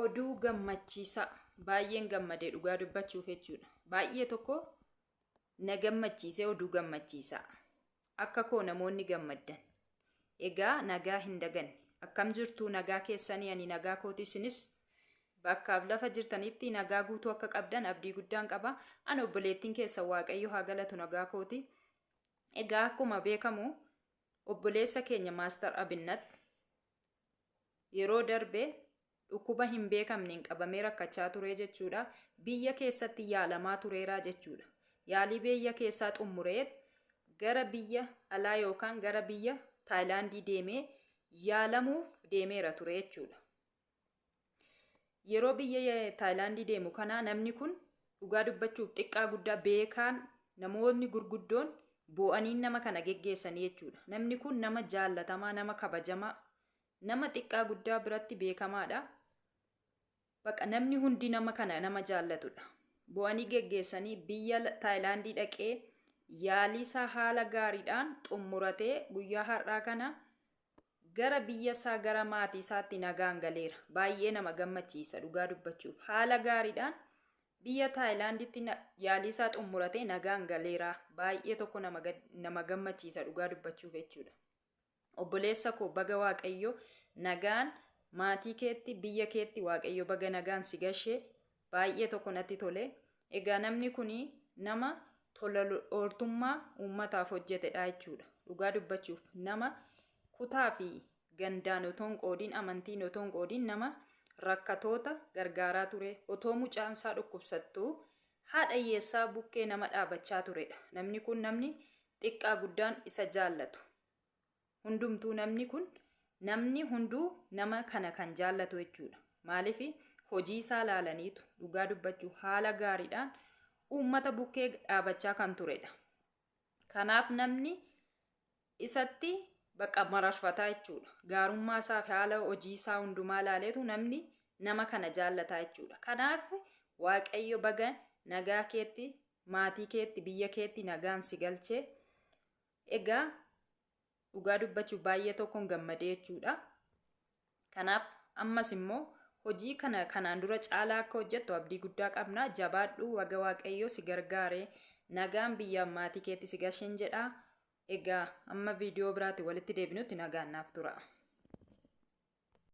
Oduu gammachiisaa. Baay'een gammade dhugaa dubbachuuf jechuudha. Baay'ee tokko na gammachiisee oduu gammachiisaa. Akka koo namoonni gammaddan. Egaa nagaa hin daganne. Akkam jirtuu nagaa keessanii ani nagaa kooti isinis bakkaaf lafa jirtanitti nagaa guutuu akka qabdan abdii guddaan qaba. Ani obboleettiin keessan Waaqayyo haa galatu nagaa kooti. Egaa akkuma beekamu obboleessa keenya Maastar Abinnat yeroo darbe dhukkuba hin beekamneen qabamee rakkachaa turee jechuudha. Biyya keessatti yaalamaa tureeraa jechuudha. Yaalii biyya keessaa xumuree gara biyya alaa yookaan gara biyya Taayilaandii deemee yaalamuuf deemeera ture jechuudha. Yeroo biyya Taayilaandii deemu kana namni kun dhugaa dubbachuuf xiqqaa guddaa beekaan namoonni gurguddoon boo'anii nama kana geggeessanii jechuudha. Namni kun nama jaallatamaa, nama kabajamaa, nama xiqqaa guddaa biratti beekamaadha. Baqa namni hundi nama kana nama jaallatudha. Boo'anii geggeessanii biyya Taayilaandii dhaqee yaalii isaa haala gaariidhaan xumuratee guyyaa har'aa kana gara biyya isaa gara maatii isaatti nagaan galeera. Baay'ee nama gammachiisa dhugaa dubbachuuf. Haala gaariidhaan biyya Taayilaanditti yaalii isaa xumuratee nagaan galeera. Baay'ee tokko nama gammachiisa dhugaa dubbachuuf jechuudha. Obboleessa koo baga Waaqayyo nagaan maatii keetti biyya keetti Waaqayyo baga nagaan si gashee baay'ee tokko natti tole. Egaa namni kun nama tola ooltummaa uummataaf hojjetedha jechuudha. Dhugaa dubbachuuf nama kutaa fi gandaan otoo hin qoodiin amantiin otoo hin qoodiin nama rakkatoota gargaaraa ture otoo mucaan isaa dhukkubsattuu haadha hiyyeessaa bukkee nama dhaabachaa turedha. Namni kun namni xiqqaa guddaan isa jaallatu. Hundumtuu namni kun namni hunduu nama kana kan jaallatu jechuudha. Maaliif hojii isaa laalaniitu dhugaa dubbachuu haala gaariidhaan uummata bukkee dhaabachaa kan turedha. Kanaaf namni isatti bakka mararfataa jechuudha. Gaarummaa isaa fi haala hojii isaa hundumaa ilaaleetu namni nama kana jaallataa jechuudha. Kanaaf Waaqayyo baga nagaa keetti maatii keetti biyya keetti nagaan si galchee egaa dhugaa dubbachuuf baay'ee tokkoon gammadee jechuudha. Kanaaf ammas immoo hojii kana kanaan dura caalaa akka hojjettu abdii guddaa qabna. Jabaadhu baga Waaqayyo si gargaare nagaan biyyaaf maatii keetti si galchen jedha. Egaa amma viidiyoo biraatti walitti deebinutti nagaan naaf tura.